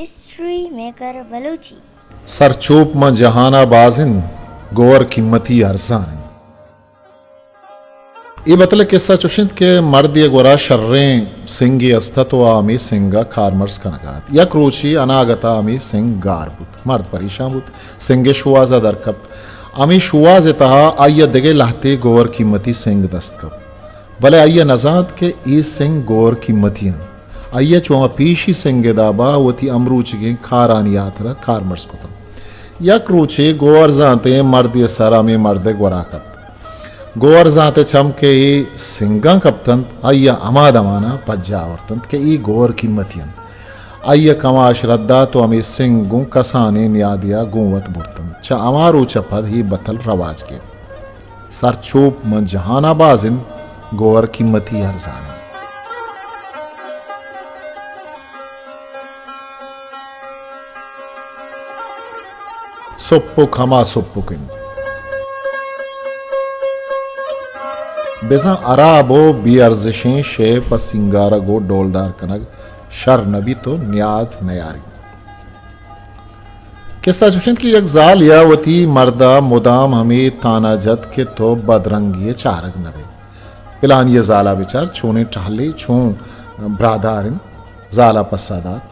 History maker Balochi. سرچوپ ماں جہانا باز انت، گوہر قیمتی ارزان انت۔ اے بتل ءِ قصہ چوش انت کہ مردے ءِ گورا شریں سنگے است ات و آ ہمے سنگ ءَ کارمرز کنگ ءَ ات۔ یک روچے اناگت ءَ ہمے سنگ گار بوت۔ مرد پریشان بوت، سنگ ءِ شوہاز ءَ در کپت۔ ہمے شوہاز ءِ تہا آئی ءَ دگہ لہتے گوہر قیمتی سنگ دست کپت، بلے آئی ءَ نزانت کہ اے سنگ گوہر قیمتی انت۔ آئی ءَ چو ہما پیشی سنگ ءِ دابا وتی امروچیگیں کارانی ہاترا کارمرز کتنت۔ یک روچے گوہر زانتیں مردے ءِ سر ہمے مرد ءِ گورا کپت۔ گوہر زانت ءِ چم کہ اے سنگاں کپتنت، آئی ءَ ہما دمان ءَ پجا آورتنت کہ اے گوہر قیمتی انت۔ آئی ءَ کماش رد دات و ہمے سنگ گوں کسانیں نیادے ءَ گوں وت برتنت۔ چہ ہما روچ ءَ پد اے بتل رواج گپت۔ سرچوپ ماں جہانا باز انت، گوہر قیمتی ارزان انت۔ سپک ہما سپک انت۔ بزاں ہراب و بے ارزشیں شے پہ سینگارگ و ڈولدار کنگ شر نہ بیت و نیاد نیاریت۔ قصہ چوش انت کہ یک زالے ءَ وتی مرد ءَ مدام ہمے تانا جت کہ تو بدرنگی ءِ چارگ نہ بئے۔ پلانی ءِ زال ءَ بچار، چونیں ٹہلے، چون براہدار انت۔ زال ءَ پسہ دات،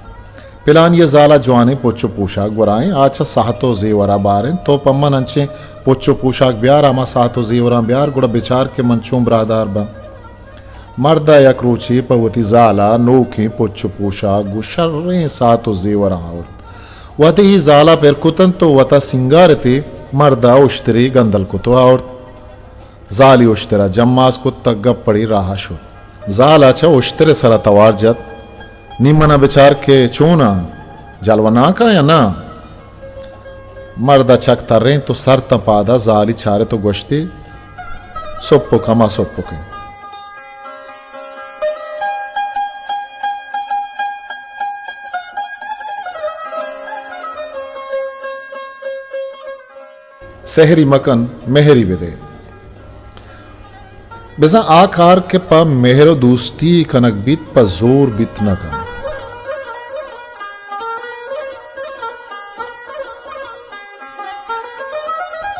پلانی ءِ زال ءَ جوانیں پچ و پوشاک گورا انت، آ چہ ساہت و زیور ءَ بار انت۔ تو پہ من انچیں پچ و پوشاک بیار، ہما ساہت و زیوراں بیار، گڑا بچار کہ من چون براہدار باں۔ مرد ءَ یک روچے پہ وتی زال ءَ نوکیں پچ و پوشاک گوں شریں ساہت و زیوراں آورت۔ وہدے اے زال ءَ پر کتنت و وت ءَ سینگارت ئے، مرد ءَ اشترے گندل کت و آورت۔ زال ءَ اشتر ءَ جماز کت، تک گپڑی راہ ءَ شت۔ زال ءَ چہ اشتر ءِ سر ءَ توار جت، نی من ءَ بچار کہ چون آں، جلوہ ناک آں یا ناں؟ مرد ءَ چک ترینت و سر تاں پاد ءَ زالی چارت و گوشتی، سپک ہما سپک انت۔ سحری مکن، مہری بدے۔ بزاں آ کار کہ پہ مہر و دوستی کنگ بیت، پہ زور بیت نہ کنت۔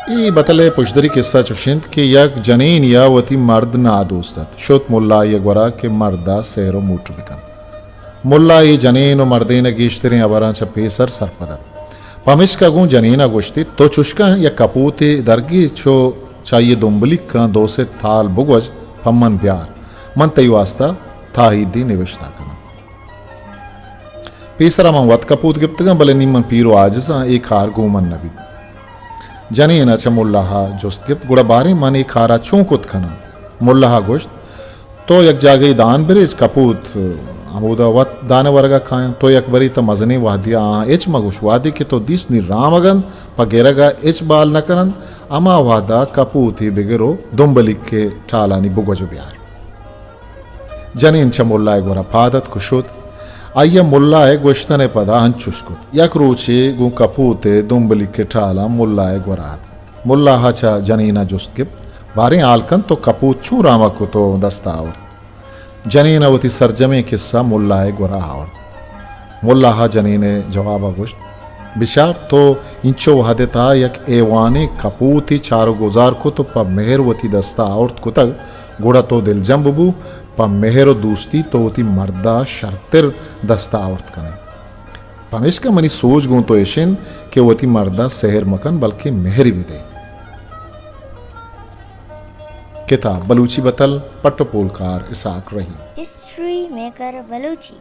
اے بتل ءِ پژدری قصہ چوش انت کہ یک جنینے ءَ وتی مرد نادوست ات۔ شت ملا ءِ گورا کہ مرد ءَ سحر و موٹر بکنت۔ ملا اے جنین و مردین ءِ گیشتریں ہبراں چہ پیسر سرپد ات۔ پمیشکا گوں جنین ءَ گوشتی، تو چشکاں یک کپوتے درگیج چو چہ آئی ءِ دمبلیکاں دو سے تال بگوج پہ من بیار۔ من تئی واستا تاہیدے نبشتہ کناں۔ پیسرا من وت کپوت گپتگاں، بلے نی من پیر و عاجزاں، اے کار گوں من نہ بیت۔ جنین ءَ چہ ملا ءَ جست گپت، گڑا باریں من اے کار ءَ چون کت کناں؟ ملا ءَ گوشت، تو یک جاگہے دان بریچ، کپوت ہمودا وت دان ءِ ورگ ءَ کاینت۔ تو یک برے تاں مزنیں وہدے ءَ آہاں ہچ مگوش۔ وہدے کہ تو دیست نی رامگ انت، پہ گرگ ءَ ہچ بال نہ کننت، ہما وہد ءَ کپوتے بگر و دمبلیک ءِ ٹالانی بگوج و بیار۔ جنین چہ ملا ءِ گورا پاد اتک و شت۔ آئی ءَ ملا ءِ گوشتن ءِ پدا انچش کت۔ یک روچے گوں کپوت ءِ دمبلیک ءِ ٹالاں ملا ءِ گورا اتک۔ ملا ءَ چہ جنین ءَ جست گپت، باریں ہال کن تو کپوت چون رامگ کت و دست ءَ آورت؟ جنین ءَ وتی سرجمیں کسہ ملا ءِ گورا آورت۔ ملا ءَ جنین ءِ جواب ءَ گوشت، بچار تو انچو وہد ءِ تہا یک ایوانیں کپوتے چار و گزار کت و پہ مہر وتی دست ءَ آورت کتگ، گڑا تو دلجم ببو، پہ مہر و دوستی تو وتی مرد ءَ شرتر دست ءَ آورت کن ئے۔ پمیشکا منی سوج گوں تو اش انت کہ وتی مرد ءَ سحر مکن، بلکیں مہری بدے۔ کتاب بلوچی بتل، پٹ و پولکار اسحاق رحیم۔ History maker Balochi.